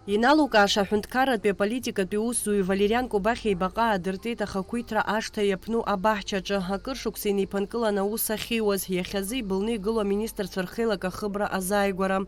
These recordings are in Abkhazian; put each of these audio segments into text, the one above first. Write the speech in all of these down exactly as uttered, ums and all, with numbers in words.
Иналукааша аҳәынҭқарратәи аполитикатәи усзуҩ Валериан Кобахьиа ибаҟа аадыртит ахақәиҭра ашҭа иаԥну абаҳчаҿы, акыр шықәса инеиԥынкылан аус ахьиуаз, иахьазы ибылны игылоу аминистрцәа рхеилак ахыбра азааигәара.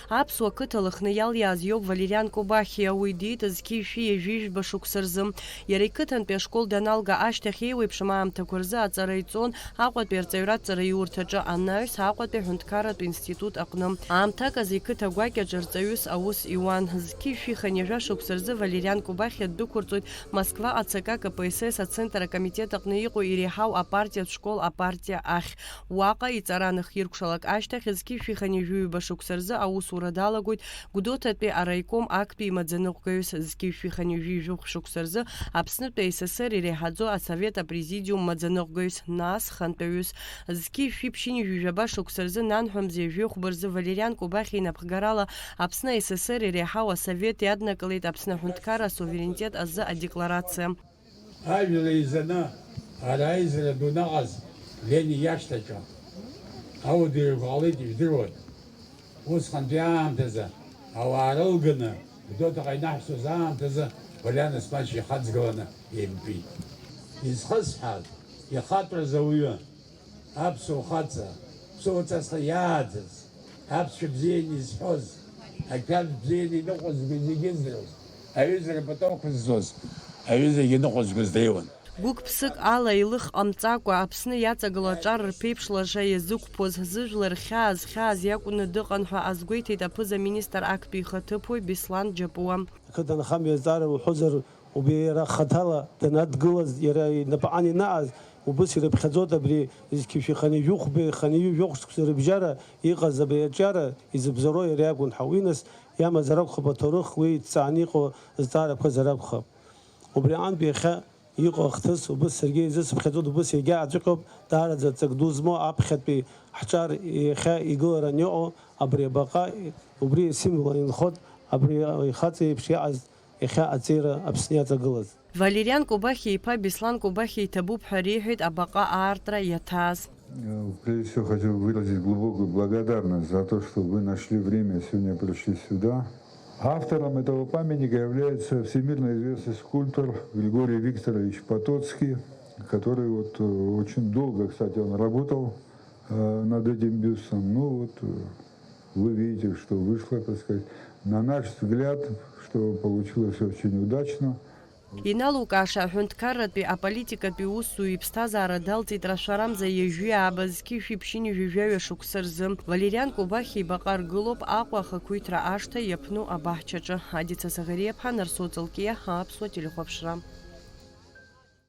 Аԥсуа қыҭа Лыхны иалиааз иоуп Валериан Кобахьиа, уи диит зқьи жәшәи ҩажәи жәба шықәса рзы. Иара иқыҭантәи ашкол даналга ашьҭахь еиуеиԥшым аамҭақәа рзы аҵара иҵон Аҟәатәи арҵаҩратә ҵараиурҭаҿы, анаҩс Аҟәатәи аҳәынҭқарратә институт аҟны. Аамҭак азы иқыҭа гәакьаҿ рҵаҩыс аус иуан. Зқьи жәшәи хынҩажәа шықәса рзы Валериан Кобахьиа ддәықәырҵоит Москваҟа Ц К К П С С ацентр акомитет аҟны иҟоу иреиҳау апартиатә школ апартиа ахь. Уаҟа иҵара анахиркәшалак ашьҭахь, зқьи жәшәи хынҩажәи ҩба шықәса рзы аусура далагоит Гәдоуҭатәи араиком актәи имаӡаныҟәгаҩыс, зқьи жәшәи хынҩажәи жәохә шықәса рзы Аԥснытәи А С С Р иреиҳаӡоу асовет апрезидиум маӡаныҟәгаҩыс, нас хантәаҩыс, зқьи жәшәи ԥшьынҩажәи жәаба шықәса рзы нанҳәа мза ҩажәи хәба рзы Валериан Кобахьиа инапхгарала Аԥсны А С С Р иреиҳау асовет иаднакылеит Аԥсны аҳәынҭқарра асуверенитет азы адекларациа. Ажәла еизаны, ара аизара ду наҟаз Лени иашҭаҿы ауадаҩрақәа ҟалеит, ижәдыруан. Усҟантәи аамҭазы ауаа рылганы Гәдоуҭаҟа инаҳшьҭуаз аамҭазы Валериан Османович ихаҵгыланы еимпит. Изхысҳәааз, ихатәраз ауаҩы, аԥсуа хаҵа, ԥсуа ҵасла иааӡаз, аԥсшәа бзианы изҳәоз, ақьаад бзианы иныҟәызго зегьы здыруаз, аҩыза рпотом ықәызҵоз, аҩызагьы ныҟәызгоз дреиуан. Гәык-ԥсык ала илых ҟамҵакәа, Аԥсны иаҵагылоу аҿар рԥеиԥш лаша иазықәԥоз, зыжәлар хьаа зхьааз иакәны дыҟан ҳәа азгәеиҭеит аԥыза-министр актәи ихаҭыԥуаҩ Беслан Џьапуа. Ақыҭанхамҩа азҵаара уҳәозар, убри иара хаҭала данадгылаз, иара инапаҟан инааз, убыс ирыԥхьаӡоит абри зқьи жәшәи хынҩажәи хәбеи хынҩажәи жәохә шықәса рыбжьара иҟаз абри аҿиара изыбзоуроу иара иакәын ҳәа. Уи нас иамазар акәхап аҭоурых, уи иҭҵааны иҟоу зҵаарақәазар акәхап. Убри аҟынтә иахьа иҟоу ахҭыс убыс саргьы изысыԥхьаӡоит, убыс иагьааӡәыҟьоуп, даараӡа ҵак ду змоу аԥхьатәи ҳҿар иахьа игыларан иҟоу абри абаҟа, убри символла инхоит, абри ихаҵа еиԥш иааз иахьа аҵеира Аԥсны иаҵагылаз. Валериан Кобахьиа иԥа Беслан Кобахьиа иҭабуп ҳәа реиҳәеит абаҟа аартра иаҭааз. Э, прежде всего хочу выразить глубокую благодарность за то, что вы нашли время и сегодня пришли сюда. Автором этого памятника является всемирно известный скульптор Григорий Викторович Потоцкий, который вот, э, очень долго, кстати, он работал, э, над этим бюстом. Ну вот, э, вы видите, что вышло, так сказать, на наш взгляд, что получилось очень удачно. Иналукааша аҳәынҭқарратәи аполитикатәи усзуҩ иԥсҭазаара далҵит рашәарамза ҩажәи ааба зқьи жәшәи ԥшьынҩажәи жәаҩа шықәса рзы. Валериан Кобахьиа ибаҟа ргылоуп Аҟәа ахақәиҭра ашҭа иаԥну абаҳчаҿы. Адица Саӷариаԥҳа, Нарсоу Ҵалкиа, Аԥсуа телехәаԥшра.